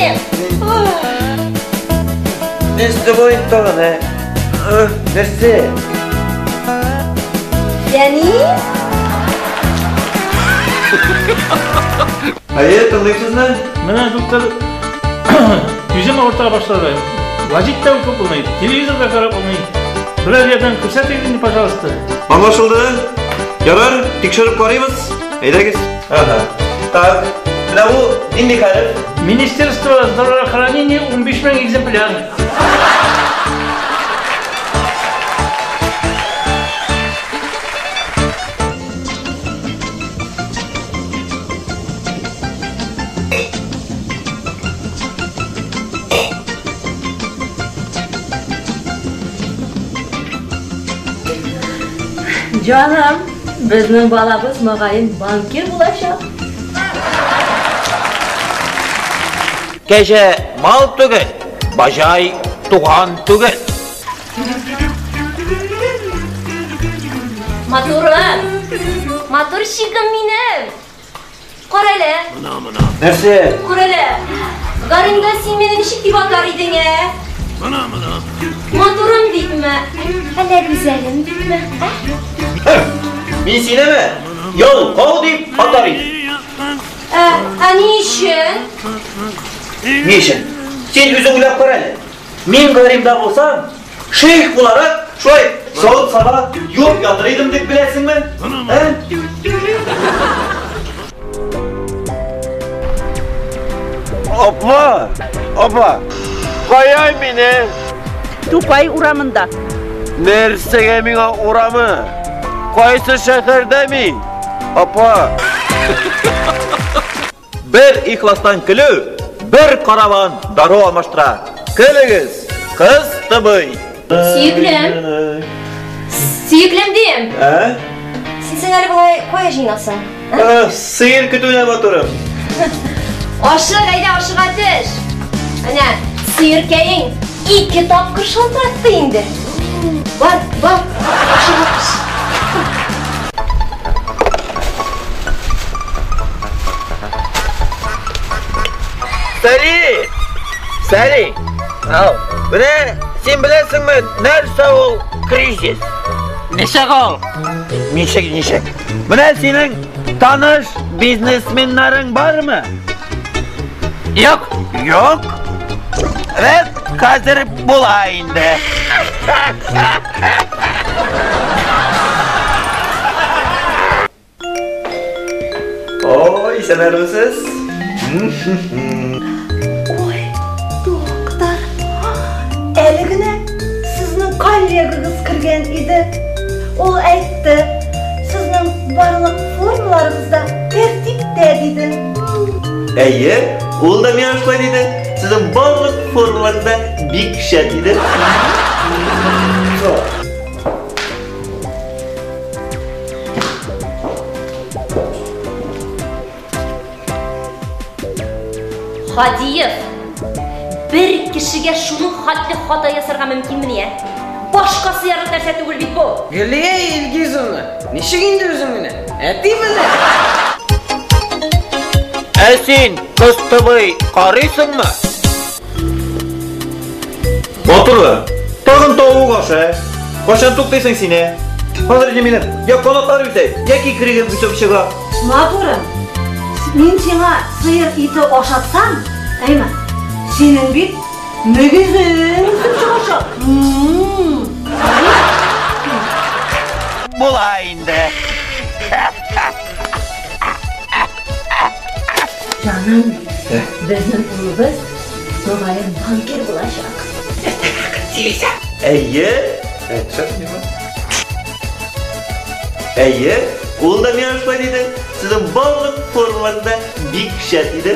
дим. Нәрсә бу инде тагын, ә? Нәрсә? Фәнис? Әйе, тыңлыйм сезне. Менә, доктор, күзем авырта башлады. Гәҗит тә укып булмый, телевизор да карап булмый. Берәр ярдәм күрсәтегез инде, пожалуйста. Аңлашылды. Ярар, тикшереп карыйбыз. Әйдәгез. Ага. Так, менә бу нинди хәреф? Министерство здравоохранения 15 мең экземпляр. Җаным, безнең балабыз мөгаен банкир булачак. Кәҗә мал түгел, баҗай туган түгел. Матурым, матурчигым минем. Карале. Нәрсә? Карале. Гаринда син мине ничек дип атар идең, ә? Мына. Матурым дипме? Әллә гүзәлем дипме? Ә? Мин синеме? Ялкау дип атар идем. Ә, ә ни өчен? Ни өчен? Син үзең уйлап кара әле. Мин Гаримда булсам, шейх буларак шулай савыт-саба юып ятыр идем дип беләсеңме? Ә? Апа, апа, кая мине? Тукай урамында. Нәрсәгә миңа урамы? Кайсы шәһәрдә мин? Апа. Бер ихластан көлү, бер караван дару алмаштыра. Көлегез, кыз тыбый. Сөеклем. Сөеклем дим. Ә? Син син әле болай кая җыенасың? Ә, сыер көтүенә матурым. Ашык, әйдә, ашыга төш. Әнә, сыеркәең ике тапкыр шалтыратты инде. Бар, бар, ашыга төш. Сәри! Сәри! Ау, менә син беләсеңме, нәрсә ул кризис? Ничек ул? Ничек, ничек? Менә синең таныш бизнесменнарың бармы? Юк. Юк. Рәт хәзер була инде. Ой, исәннәрмесез? Ой, доктор, әле генә сезнең коллегагыз кергән иде. Ул әйтте, сезнең барлык формаларыгыз да тәртиптә, диде. Әйе, ул да миңа шулай диде. Сезнең барлык формаларыгыз да бик шәп, диде. Һадиев, бер кешегә шуның хәтле хата ясарга мөмкинмени, ә? Башка сыярлык нәрсә түгел бит бу. Гөлия Илгизовна, ничек инде үзең генә? Әти менә. Ә син, кыстыбый, карыйсыңмы? Батыры, тагын тавык ашы, ә? Кайчан туктыйсың син, ә? Хәзер инде минем я канатлар үсә, я кикригем үсеп чыга. Матурым, мин сиңа сыер ите ашатсам, әйме, синең бит мөгезең үсеп чыгачак. Була инде. Җаным, безнең улыбыз мөгаен банкир булачак. Әйе. Әйе, ул да миңа шулай диде. Сезнең барлык формаларыгыз да бик шәп, диде.